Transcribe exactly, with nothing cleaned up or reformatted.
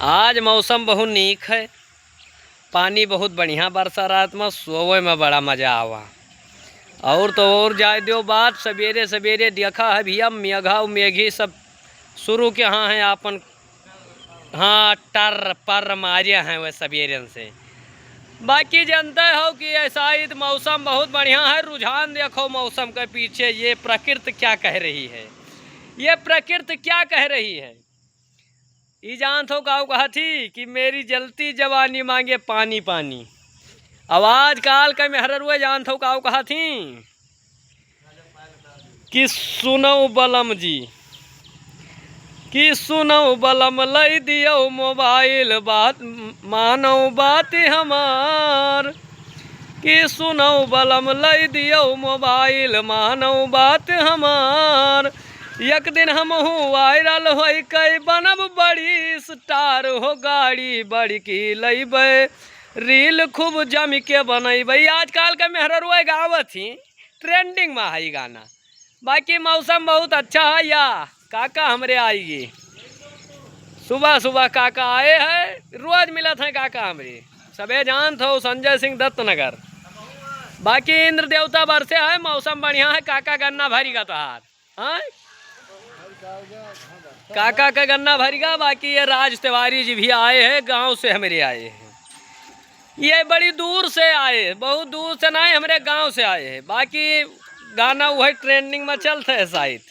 आज मौसम बहुत नीक है, पानी बहुत बढ़िया बरसा रात में, सोवे में बड़ा मजा आवा। और तो और जाए दियो बात, सवेरे सवेरे देखा है भैया, मेघा और मेघी सब शुरू के हाँ हैं आपन, हाँ, टर पर मारे हैं वह सवेरे से। बाकी जानते हो कि ऐसा ही मौसम बहुत बढ़िया है। रुझान देखो मौसम के पीछे, ये प्रकृति क्या कह रही है, ये प्रकृति क्या कह रही है। ई जानत हो काऊ कहत ही कि मेरी जलती जवानी मांगे पानी पानी। अब आजकाल के मेहररुआ जानत हो काऊ कहत ही कि सुनौ बलम जी, कि सुनौ बलम लई दियौ मोबाइल, बात मानौ बात हमार, कि सुनौ बलम लई दियौ मोबाइल, मानौ बात हमार। एक दिन हमहू वायरल होई कई बनब बड़ी स्टार हो, गाड़ी बड़की लइबै, रील खूब जम के बनइबै। आजकल के मेहररुआ गावत ही, ट्रेंडिंग में है ई गाना। बाकी मौसम बहुत अच्छा है या काका हमरे आइगे। सुबह सुबह काका आए हैं, रोज मिलत हैं काका हमरे। सबे जानत हो संजय सिंह दत्त नगर। बाकी इंद्र देवता बरसे हैं, मौसम बढ़िया है, काका गन्ना भरिगा तोहार। हाँ? काका के गन्ना भरिगा, बाकी ये राज तिवारी जी भी आए हैं, गांव से हमरे आए हैं। ये बड़ी दूर से आए, बहुत दूर से नहीं, हमरे गांव से आए हैं। बाकी गाना वही ट्रेंडिंग में चलत है शायद।